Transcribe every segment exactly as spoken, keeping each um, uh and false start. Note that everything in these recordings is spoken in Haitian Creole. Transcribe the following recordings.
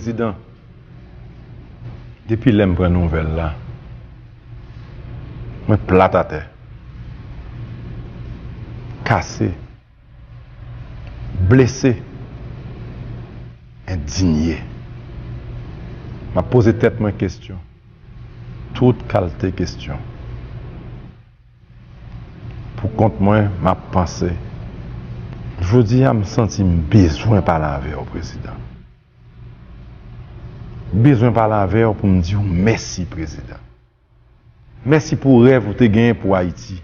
Prezidan, depi lè m pran nouvèl la, mwen plat atè, kase, blese, endinye. M ap poze tèt mwen kesyon, tout kalte kesyon. Pou kont mwen, m ap panse. Jodi a, m santi m bezwen pale avè w, Prezidan. M bezwen pale avè w pou m di w mèsi, Prezidan. Mèsi pou rèv ou te genyen pou Ayiti,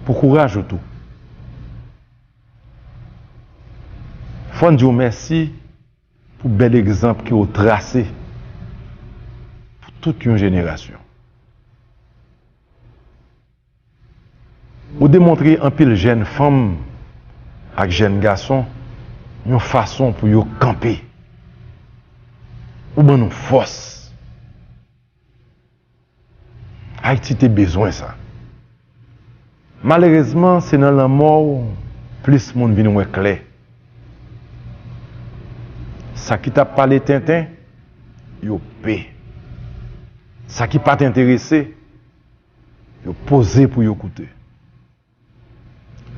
pou kouraj ou tou. Fò n di w mèsi pou bèl egzanp ke w trase pou tout yon jenerasyon. Ou demontre anpil jèn fanm ak jèn gason yon fason pou yo kanpe. Ou ban nou fòs. Ayiti te bezwen sa. Malerezman, se nan lanmò w plis moun vin wè klè. Sa ki t ap pale tenten, yo pe. Sa ki pa t enterese, yo poze pou yo koute.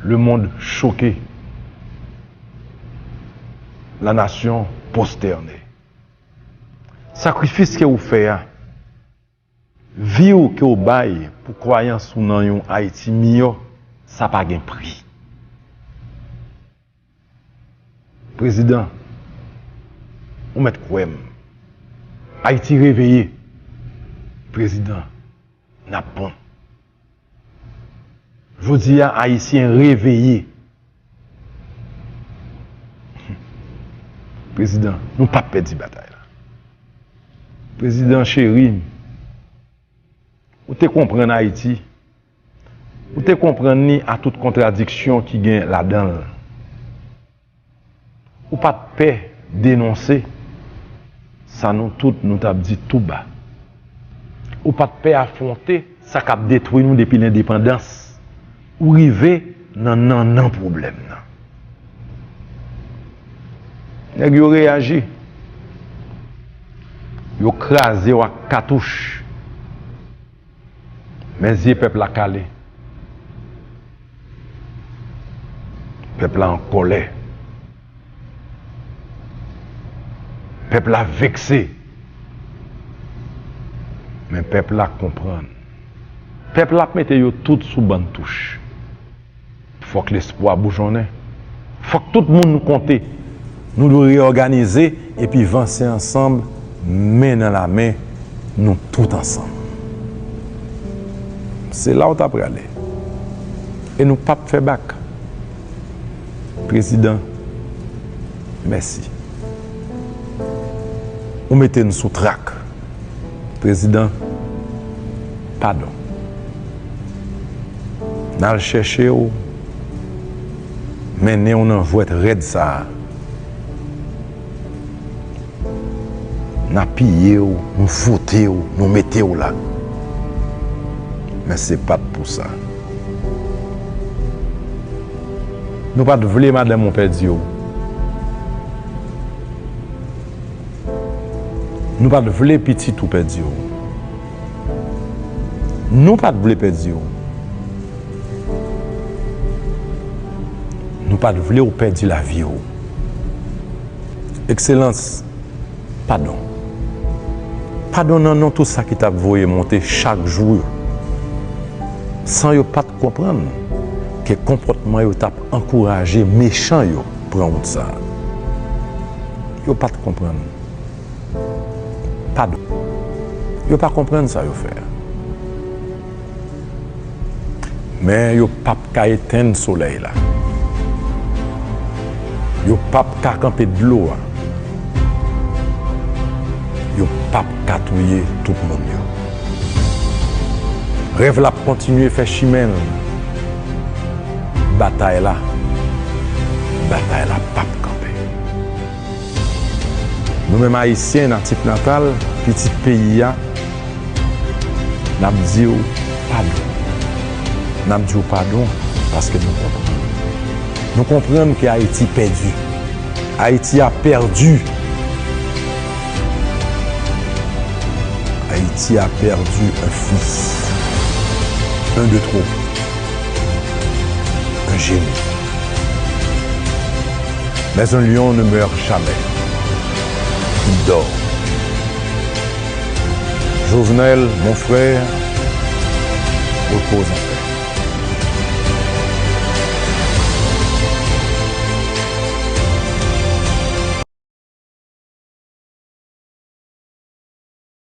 Le monde choqué. La nation prosternée. Sakrifis ke ou fè a, vi w ke w bay pou kwayans ou nan yon Ayiti miyò, sa pa gen pri. Prezidan, ou mèt kwè m. Ayiti reveye. Prezidan, n ap bon. Jodi a, Ayisyen reveye. Prezidan, nou p ap pèdi batay la. Prezidan cheri, ou te konprann Ayiti. Ou te konprann li a tout kontradiksyon ki gen ladan l. Ou pa t pè denonse sa nou tout nou t ap di tou ba. Ou pa t pè afwonte sa k ap detwi nou depi lendepandans. Ou rive nan nannan pwoblèm nan. Nèg yo reyaji. Yo kraze w ak katouch. Men zye pèp la kale. Pèp la an kòlè. Pèp la vekse. Men pèp la konprann. Pèp la ap mete yo tout sou bann touch. Fòk lespwa boujonnen. Fòk tout moun nou konte. Nou dwe reyòganize epi vanse ansanm, men nan lamen, nou tout ansanm. Se la w ta prale. E nou p ap fè bak. Prezidan, mèsi. Ou mete n sou trak. Prezidan, padon. N al chèche w, mennen w nan jwèt rèd sa a. N apiye w, nou foute w, nou mete w la. Men se pa t pou sa. Nou pa t vle madanm ou pèdi w. Nou pa t vle pitit ou pèdi w. Nou pa t vle pèdi w. Nou pa t vle w pèdi lavi w. Ekselans, padon. Padon nan non tout sa ki t ap voye monte chak jou yo. San yo pa t konprann ke konpòtman yo t ap ankouraje mechan yo pran wout sa a. Yo pa t konprann. Padon. Yo pa konprann sa yo fè a. Men yo p ap ka etenn solèy la. Yo p ap ka kanpe dlo a. Yo p ap ka touye tout moun yo. Rèv la ap kontinye fè chimen l. Batay la, batay la p ap kanpe. Nou menm Ayisyen natif natal, pitit peyi a, n ap di w padon. N ap di w padon paske nou konprann. Nou konprann ke Ayiti pèdi. Ayiti a pèdi. Haïti a perdu un fils, un de trop, un génie. Mais un lion ne meurt jamais, il dort. Jovenel, mon frère, repose en paix.